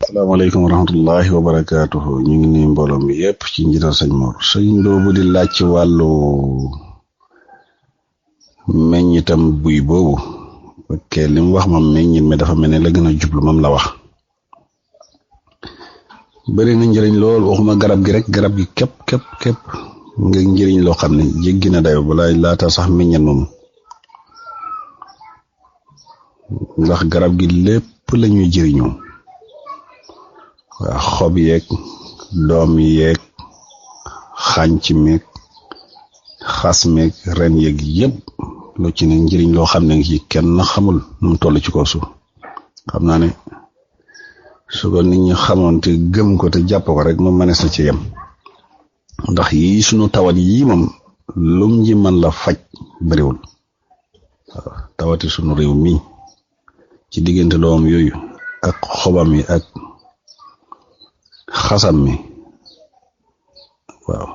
asalaamaaleykum wa rahmatullahi wa barakaatuhu ñu ngi nuyu mbooloo mi yëpp ci njiital sëñ Mor sëñ boobu di laaj ci wàllu meññitam buy boobu ok li mu wax moom meññit mi dafa mel ne la gën a jublu moom la wax bëri na njëriñ lool waxuma garab gi rek garab gi képp nga njëriñ loo xam ne jéggi na dayo balaa laata sax meññet moom ndax garab gi lépp la ñuy jëriñoo waaw xob yeeg doom yeeg xànc meeg xas meeg ren yeeg yëpp lu ci ne njëriñ loo xam ne ci kenn xamul nu mu toll ci kaw suuf xam naa ne su ko nit ñi xamoon te gëm ko te jàpp ko rek moom mënees na ci yem ndax yii sunu tawat yii moom lum ji mën la faj bariwul waaw tawati sunu réew mi ci diggante doom yooyu ak xobam yi ak xasam mi waaw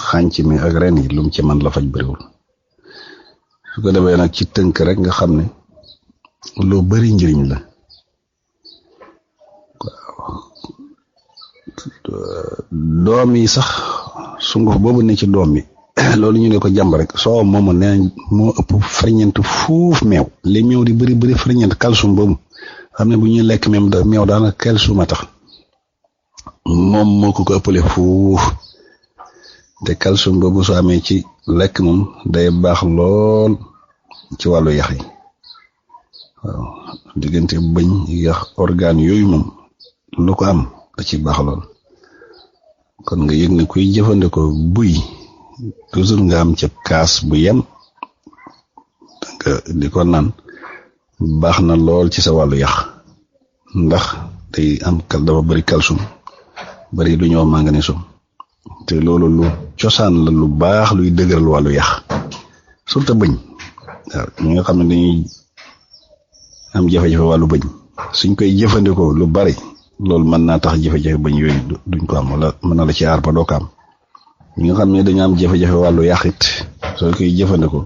xànc mi ak ren yi lum ci mën la faj bariwul su ko defee nag ci tënk rek nga xam ne lu bari njëriñ la waaw doom yi sax sunguf boobu ne ci doom bi loolu ñu ne ko jàmb rek soo moomu nee moo ëpp ferñeent fuuf meew li meew di bari ferñeent calcium boobu xam ne bu ñuy lekk meew daanaka calcium a tax moom moo ko ëppale fuuf te calcium boobu soo amee ci lekk moom day baax lool ci wàllu yax yi waaw diggante bëñ yax organe yooyu moom lu ko am da ci baax lool kon nga yëg ne kuy jëfandikoo buy toujours nga am ci kaas bu yem nga di ko naan baax na lool ci sa wàllu yax ndax day am dafa bari calcium bari lu ñoo manganisum te loolu lu cosaan la lu baax luy dëgëral wàllu yax surtout bëñ waaw ñi nga xam ne dañuy am jafe-jafe wàllu bëñ suñ koy jëfandikoo lu bari loolu mën naa tax jafe-jafe bëñ yooyu duñ ko am wala mën na la ci aar ba doo ko am ñi nga xam ne dañu am jafe-jafe wàllu yax it soo koy jëfandikoo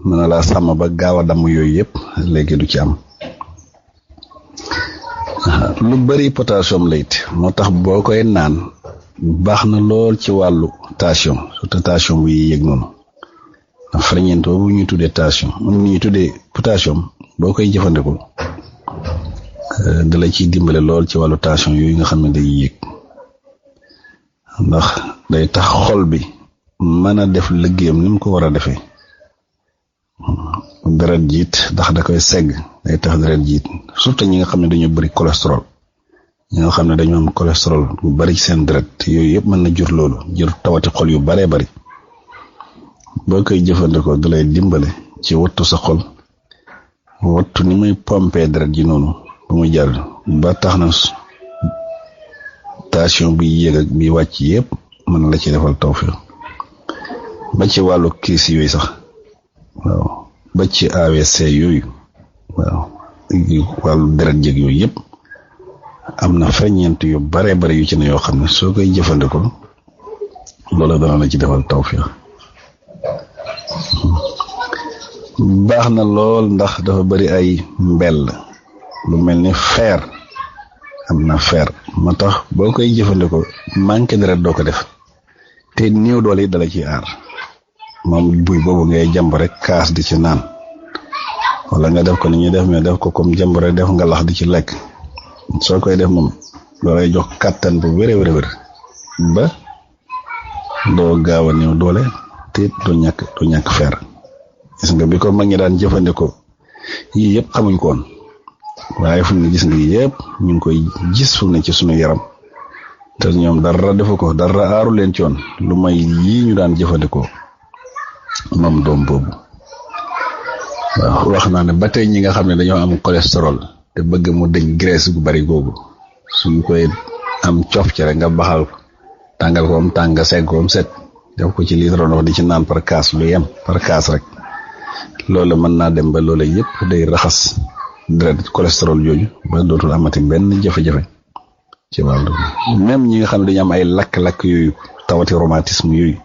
mën na laa sàmm ba gaaw a damm yooyu yëpp léegi du ci am lu bari potassium la it moo tax boo koy naan baax na lool ci wàllu tension surtout tension bu yéeg noonu ndax ferñeent boobu ñuy tuddee tension moom ñuy tuddee potassium boo koy jëfandikoo da la ciy dimbale lool ci wàllu tension yooyu nga xam ne day yéeg ndax day tax xol bi mën a def liggéeyam ni mu ko war a defee deret jiit ndax da koy segg day tax deret jiit surtout ñi nga xam ne dañoo bari cholestérol ñi nga xam ne dañoo am cholestérol bu bari ci seen deret yooyu yëpp mën na jur loolu jur tawati xol yu baree bari boo koy jëfandikoo da lay dimbale ci wattu sa xol wattu ni muy pompé deret ji noonu bu mu jar ba tax na tension bi yéeg ak bi wàcc yëpp mën na la ci defal tawfiq ba ci wàllu kiis yooyu sax waaw ba ci AVC yooyu waaw wàllu deret jég yooyu yëpp am na ferñeent yu bare bare yu ci ne yoo xam ne soo koy jëfandikoo loola dana la ci defal tawfiq baax na lool ndax dafa bari ay mbell lu mel ni fer am na fer moo tax boo koy jëfandikoo manqué deret doo ko def te néew doole yi dala ci aar moom buy boobu ngay jàmb rek kaas di ci naan wala nga def ko ni ñuy def mais def ko comme jàmb rek def nga lax di ci lekk soo koy def moom loolay jox kàttan bu wér ba doo gaaw a néew doole te doo ñàkk fer gis nga bi ko mag ñi daan jëfandikoo yii yëpp xamuñ ko woon waaye fu mu ne gis nga yëpp ñu ngi koy gis fu mu ne ci sunu yaram te ñoom dara defu ko dara aaru leen ci woon lu may yii ñu daan jëfandikoo moom doom boobu waaw wax naa ne ba tey ñi nga xam ne dañoo am cholestérol te bëgg mu dëñ graisse gu bari googu suñ koy am cof ci rek nga baxal ko tàngal ko am tàng nga segg ko am set def ko ci litre ndox di ci naan par kaas lu yem par kaas rek loolu mën naa dem ba loolu yëpp day raxas deret cholestérol jooju ba dootul amati benn jafe-jafe ci wàllu même ñi nga xam ne dañu am ay lakk-lakk yooyu tawati rhumatisme yooyu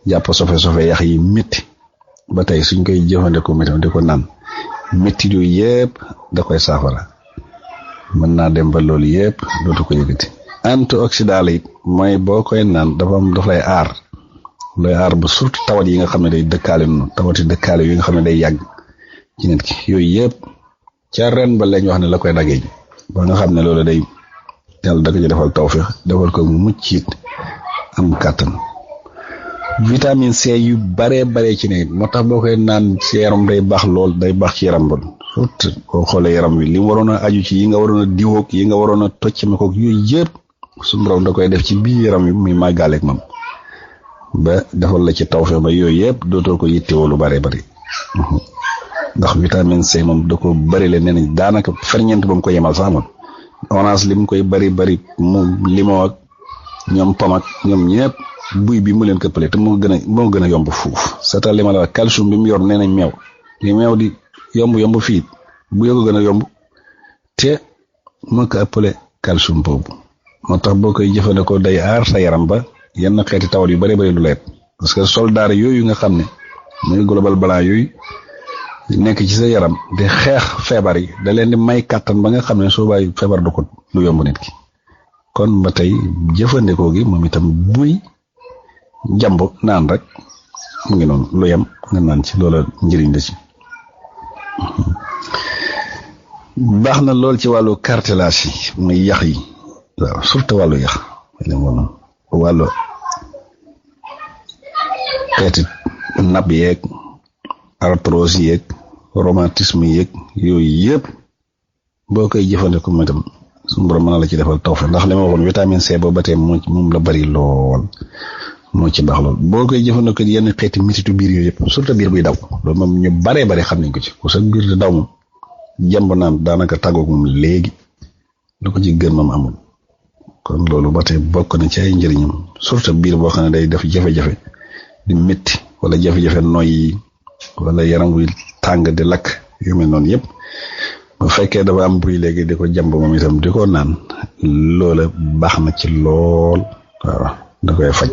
jàpp sofe yax yi métti ba tey suñ koy jëfandikoo métti di ko naan métti yooyu yëpp da koy saafara mën naa dem ba loolu yëpp dootu ko yëgati. antioxydant la it mooy boo koy naan daf lay aar ba surtout tawat yi nga xam ne day dëkkaale noonu tawati dëkkaale yi nga xam ne day yàgg ci nit ki yooyu yëpp ca ren ba lañ wax ne la koy daggee ba nga xam ne loolu day yàlla da ko ci defal tawfeex defal ko mu mucc it am kàttan. vitamine C yu bare ci ne moo tax boo koy naan ci yaram day baax lool day baax ci yaram ba surtout boo xoolee yaram wi li mu waroon a aju ci yi nga waroon a diwoog yi nga waroon a tocc mi ko yooyu yëpp suñu borom da koy def ci biir yaram wi muy màggaaleeg moom ba defal la ci tawfeex ba yooyu yëpp dootoo ko yittewoo lu bare ndax vitamine C moom da ko bari le nee nañ daanaka ferñeent ba mu ko yemal sax moom orange li mu koy bari mu limon ak ñoom pom ak ñoom ñëpp buy bi mu leen këppale te moo gën a yomb fuuf c'est-à-dire li ma la wax calcium bi mu yor nee nañ meew li meew di yomb fii bu ko gën a yomb te moo ko ëppale calcium boobu moo tax boo koy jëfandikoo day aar sa yaram ba yenn xeeti tawat yu bari du leet parce que soldaar yooyu nga xam ne muy global blanc yooyu nekk ci sa yaram di xeex feebar yi da leen di may kàttan ba nga xam ne soo bàyyi feebar du yomb nit ki kon ba tey jëfandikoo gi moom itam buy jàmb naan rek mu ngi noonu lu yem nga naan ci loola njëriñ la ci. baax na lool ci wàllu cartilage yi muy yax yi waaw surtout wàllu yax wàllu xeeti nab yeeg arthrose yeeg rhumatisme yeeg yooyu yëpp boo koy jëfandikoo moom itam suñu borom mën na la ci defal tawfeex ndax li ma waxoon vitamine C boobu ba tey moom la bari lool moo ci baax lool boo koy jëfandikoo yenn xeeti mititu biir yooyu yëpp surtout biir buy daw loolu moom ñu bare xam nañ ko ci ku sa biir di daw moom jàmb naan daanaka tàggoog moom léegi lu ko ci gën moom amul kon loolu ba tey bokk na ci ay njëriñam surtout biir boo xam ne day def jafe-jafe di métti wala jafe-jafe noyyi wala yaram wuy tàng di lakk yu mel noonu yëpp bu fekkee dafa am buy léegi di ko jàmb moom itam di ko naan loola baax na ci lool waaw da koy faj.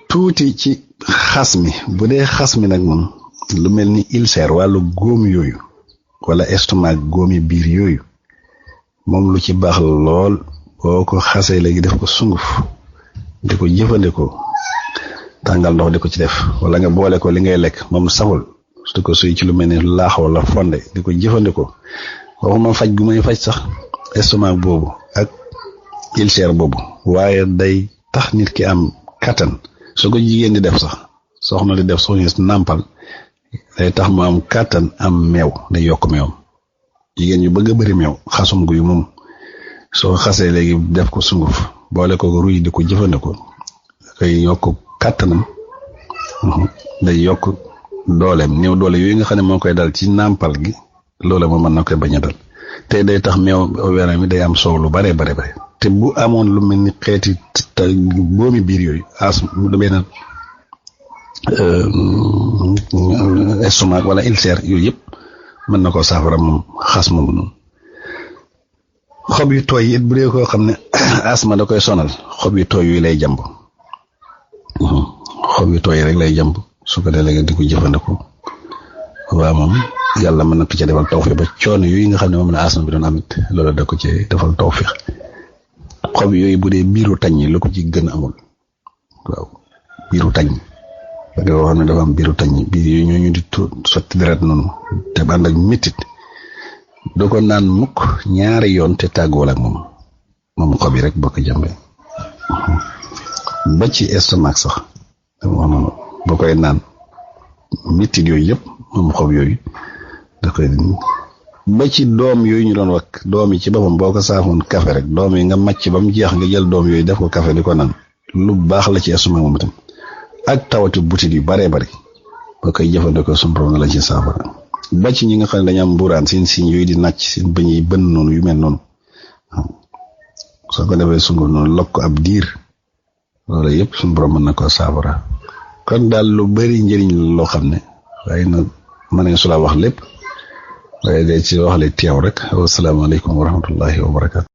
tuuti ci xas mi bu dee xas mi nag moom lu mel ni ulcère wàllu góom yooyu wala estomac góomi biir yooyu moom lu ci baax lool boo ko xasee léegi def ko sunguf di ko jëfandikoo tàngal ndox di ko ci def wala nga boole ko li ngay lekk moom saful su ko suy ci lu mel ni laax wala fonde di ko jëfandikoo waxuma faj gu may faj sax estomac boobu ak ulcère boobu waaye day tax nit ki am kattan su ko jigéen di def sax soxna di def soxna nàmpal day tax mu am kattan am meew day yokk meewam jigéen ñu bëgg a bëri meew xasum guy moom soo xasee léegi def ko sunguf boole ko ruy di ko jëfandikoo day yokk kattanam day yokk dooleem néew doole yooyu nga xam ne moo koy dal ci nàmpal gi loola moom mën na koy bañ a dal te day tax meew weeram mi day am soow lu bare te bu amoon lu mel ni xeeti boomi biir yooyu lu benn estomac wala ulcère yooyu yëpp mën na ko saafara moom xas moomu noonu. xob yu tooy it bu dee koo xam ne asma da koy sonal xob yu tooy yooyu lay jàmb xob yu tooy rek lay jàmb su ko defee di ko jëfandikoo waaw moom yàlla mën na ko ci defal tawfeex ba coono yooyu nga xam ne moom la asma bi doon amit loolu da ko ci defal tawfeex. xob yooyu bu dee biiru tañ lu ko ci gën amul waaw biiru tañ da nga wax ne dafa am biiru tañ biir yooyu ñooñu di sotti deret noonu te ànd ak métit doo ko naan mukk ñaari yoon te tàggool ak moom xob yi rek boo ko jàmbee ba ci estomac sax dama wax noonu boo koy naan métit yooyu yëpp moom xob yooyu da koy ba ci doom yooyu ñu doon wax doom yi ci boppam boo ko saafoon café rek doom yi nga màcc ba mu jeex nga jël doom yooyu def ko café di ko naan lu baax la ci estomac moom itam ak tawati butit yu baree bari boo koy jëfandikoo suñu borom nga la ci saafara ba ci ñi nga xam ne dañu am mburaan seen siñ yooyu di nàcc seen bëñ yi bënn noonu yu mel noonu soo ko defee sunguf noonu lokk ko ab diir loolu yëpp suñu borom mën na koo saafara kon daal lu bari njëriñ loo xam ne waaye nag ma ne su la wax lépp waaye day ci wax le teew rek wasalaamaaleykum wa rahmatullahi wa barakaatu.